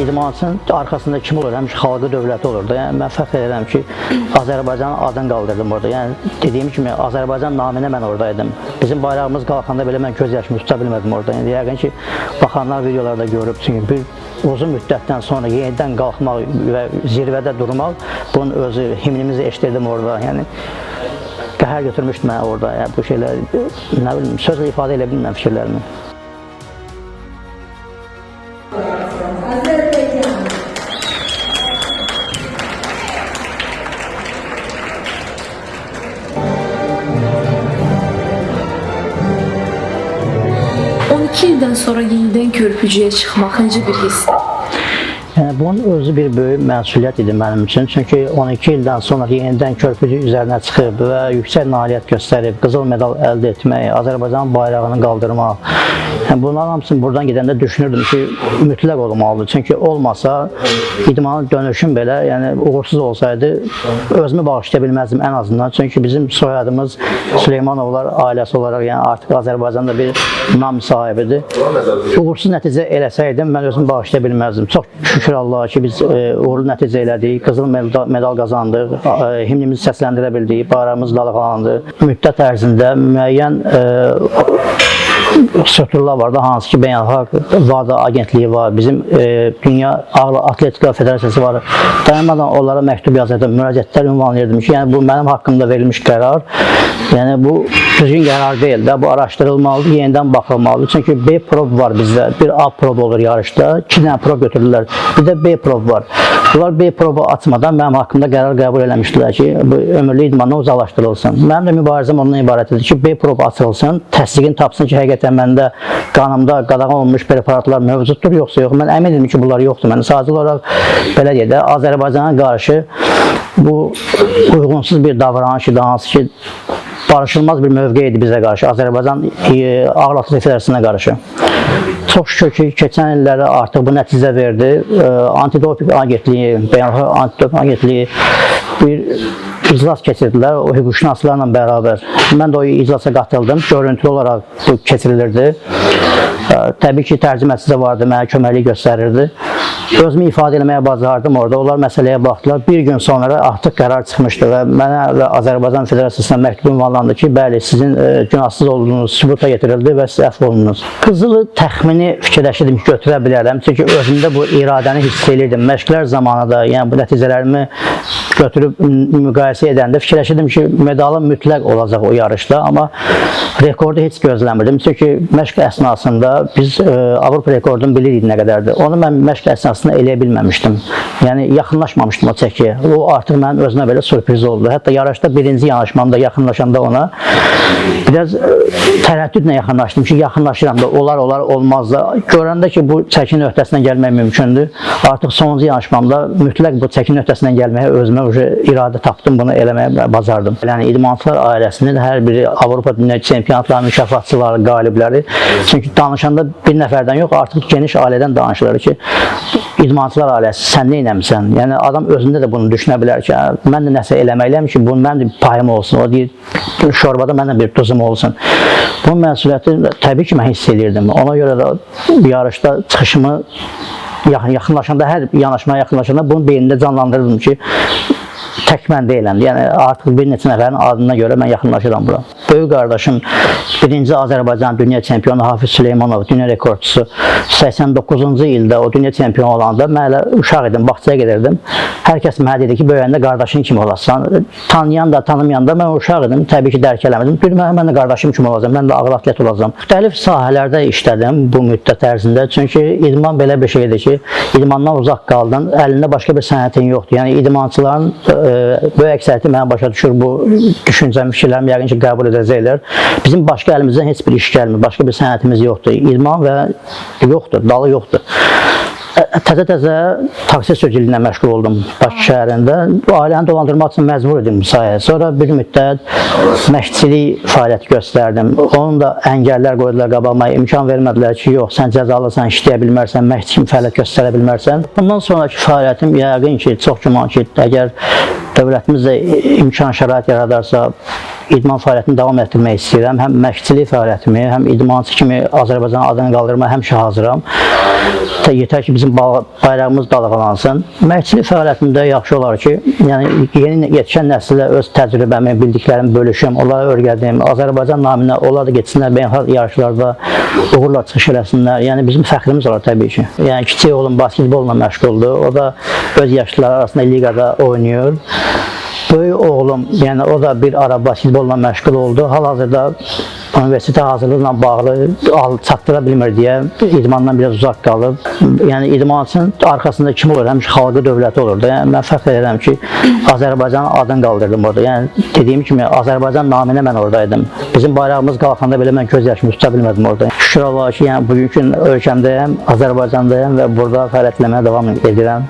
İdmançının arxasında kim olur? Həmişə xalqı, dövləti olur da. Yəni mən fəxr edirəm ki, Azərbaycanın adını qaldırdım orada. Yəni dediyim kimi Azərbaycan naminə mən oradaydım. Bizim bayrağımız qalxanda belə mən göz yaşımı tuta bilmədim orada. Yəni yəqin ki, baxanlar videolarda görüb, çünki bir uzun müddətdən sonra yenidən qalxmaq və zirvədə durmaq, bunun özü himnimizi eşidirdim orada. Yəni qəhər götürmüşdü məni orada. Yəni bu şeylər nə bilim sözlə ifadə edə bilmirəm fikirlərimi. Azərbaycan. İki ildən sonra yenidən körpücüyə çıxmaq necə bir hissdir? Yəni bunun özü bir böyük məsuliyyət idi mənim üçün. Çünki 12 ildən sonra yenidən körpücü üzərinə çıxıb və yüksək nailiyyət göstərib, qızıl medal əldə etmək, Azərbaycan bayrağını qaldırmaq. Yəni bunların hamısını buradan gedəndə düşünürdüm ki, mütləq olmalıdır. Çünki olmasa idmana dönüşüm belə, yəni uğursuz olsaydı özümü bağışlaya bilməzdim ən azından. Çünki bizim soyadımız Süleymanovlar ailəsi olaraq, yəni artıq Azərbaycanda bir nam sahibidir. Uğursuz nəticə eləsəydim mən özümü bağışlaya bilməzdim. Çox şükür Allaha ki, biz uğurlu nəticə elədik, qızıl medal qazandıq, himnimizi səsləndirə bildik, bayrağımız dalğalandı. Müddət ərzində müəyyən strukturlar var da, hansı ki, Beynəlxalq WADA agentliyi var, bizim Dünya Ağır Atletika Federasiyası var. Dayanmadan onlara məktub yazırdım, müraciətlər ünvanlayırdım ki, yəni bu mənim haqqımda verilmiş qərar, yəni bu düzgün qərar deyil də, bu araşdırılmalıdır, yenidən baxılmalıdır. Çünki B prob var bizdə, bir A prob olur yarışda, 2 dənə prob götürürlər, bir də B prob var. Bunlar B probu açmadan mənim haqqımda qərar qəbul eləmişdilər ki, bu ömürlük idmandan uzaqlaşdırılsın. Mənim də mübarizəm ondan ibarət idi ki, B probu açılsın, təsdiqini tapsın ki, həqiqətən məndə qanımda qadağan olunmuş preparatlar mövcuddur, yoxsa yox. Mən əmin idim ki, bunlar yoxdur. Mən sadəcə olaraq belə deyək də, Azərbaycana qarşı bu uyğunsuz bir davranış idi, hansı ki, barışılmaz bir mövqe idi bizə qarşı, Azərbaycan Ağır Atletika Federasiyasına qarşı. Çox şükür ki, keçən illərə artıq bu nəticə verdi. Antidoping Agentliyi, Beynəlxalq Antidoping Agentliyi bir iclas keçirdilər o hüquqşünaslarla bərabər. Mən də o iclasa qatıldım. Görüntülü olaraq bu keçirilirdi. Təbii ki, tərcüməçi də vardı, mənə köməklik göstərirdi. Özümü ifadə eləməyə bacardım orada. Onlar məsələyə baxdılar. Bir gün sonra artıq qərar çıxmışdı və mənə və Azərbaycan Federasiyasına məktub ünvanlandı ki, bəli, sizin günahsız olduğunuz sübuta yetirildi və siz əfv olundunuz. Qızılı təxmini fikirləşirdim ki, götürə bilərəm. Çünki özümdə bu iradəni hiss elirdim. Məşqlər zamanı da, yəni bu nəticələrimi götürüb müqayisə edəndə fikirləşirdim ki, medalım mütləq olacaq o yarışda, amma rekordu heç gözləmirdim. Çünki məşq əsnasında biz Avropa rekordunu bilirik nə qədərdir. Onu mən məşq əsnasında eləyə bilməmişdim. Yəni yaxınlaşmamışdım o çəkiyə. O artıq mənim özümə belə sürpriz oldu. Hətta yarışda birinci yanaşmamda yaxınlaşanda ona biraz tərəddüdlə yaxınlaşdım ki, yaxınlaşıram da olar olar olmaz da. Görəndə ki, bu çəkinin öhdəsindən gəlmək mümkündür. Artıq sonuncu yanaşmamda mütləq bu çəkinin öhdəsindən gəlməyə özümə iradə tapdım, bunu eləməyə bacardım. Yəni idmançılar ailəsinin hər biri Avropa dünya çempionatları, mükafatçıları, qalibləri. Çünki danışanda bir nəfərdən yox, artıq geniş ailədən danışılır ki, idmançılar ailəsi, sən nə eləmisən? Yəni adam özündə də bunu düşünə bilər ki, mən də nəsə eləməliyəm ki, bunun mənim də payım olsun. O deyir, şorbada mənim də bir duzum olsun. Bunun məsuliyyəti təbii ki, mən hiss elirdim. Ona görə də yarışda çıxışımı yaxınlaşanda, hər yanaşmaya yaxınlaşanda bunu beynimdə canlandırırdım ki, tək mən deyiləm. Yəni artıq bir neçə nəfərin adına görə mən yaxınlaşıram bura. Böyük qardaşım birinci Azərbaycan dünya çempionu Hafiz Süleymanov, dünya rekordçusu 89-cu ildə o dünya çempionu olanda mən hələ uşaq idim, bağçaya gedirdim. Hər kəs mənə dedi ki, böyüyəndə qardaşın kimi olasan. Tanıyan da, tanımayan da mən uşaq idim, təbii ki, dərk eləmirdim. Bir mən də qardaşım kimi olacağam, mən də ağır atlet olacağam. Müxtəlif sahələrdə işlədim bu müddət ərzində. Çünki idman belə bir şeydir ki, idmandan uzaq qaldın, əlində başqa bir sənətin yoxdur. Yəni idmançıların böyük əksəriyyəti mənə başa düşür bu düşüncəmi, fikirlərimi yəqin ki, qəbul edəcəklər. Bizim başqa əlimizdən heç bir iş gəlmir, başqa bir sənətimiz yoxdur. İdman və yoxdur, dalı yoxdur. Təzə-təzə taksi sürücülüyünə məşğul oldum Bakı şəhərində. Ailəni dolandırmaq üçün məcbur idim sahəyə. Sonra bir müddət məşqçilik fəaliyyəti göstərdim. Onun da əngəllər qoydular qabağıma, imkan vermədilər ki, yox, sən cəzalısan, işləyə bilmərsən, məşqçi kimi fəaliyyət göstərə bilmərsən. Bundan sonraki fəaliyyətim yəqin ki, çox güman ki, əgər dövlətimiz də imkan şərait yaradarsa, idman fəaliyyətini davam etdirmək istəyirəm. Həm məşqçilik fəaliyyətimi, həm idmançı kimi Azərbaycan adını qaldırmağa həmişə hazıram. Yetər ki, bizim bayrağımız dalğalansın. Məşqçilik fəaliyyətimdə yaxşı olar ki, yəni yeni yetişən nəslə öz təcrübəmi, bildiklərimi bölüşüm, onlara öyrədim. Azərbaycan naminə onlar da getsinlər beynəlxalq yarışlarda uğurla çıxış eləsinlər. Yəni bizim fəxrimiz olar təbii ki. Yəni kiçik oğlum basketbolla məşğuldur. O da öz yaşlıları arasında liqada oynayır. Böyük oğlum, yəni o da bir ara basketbolla məşğul oldu. Hal-hazırda universitetə hazırlıqla bağlı çatdıra bilmir deyə idmandan biraz uzaq qalıb. Yəni idmançının arxasında kim olur? Həmişə xalqı, dövləti olur da. Yəni mən fəxr edirəm ki, Azərbaycanın adını qaldırdım orada. Yəni dediyim kimi Azərbaycan naminə mən oradaydım. Bizim bayrağımız qalxanda belə mən göz yaşımı tuta bilmədim orada. Şükür Allaha ki, yəni bugünkü gün ölkəmdəyəm, Azərbaycandayam və burada fəaliyyət eləməyə davam edirəm.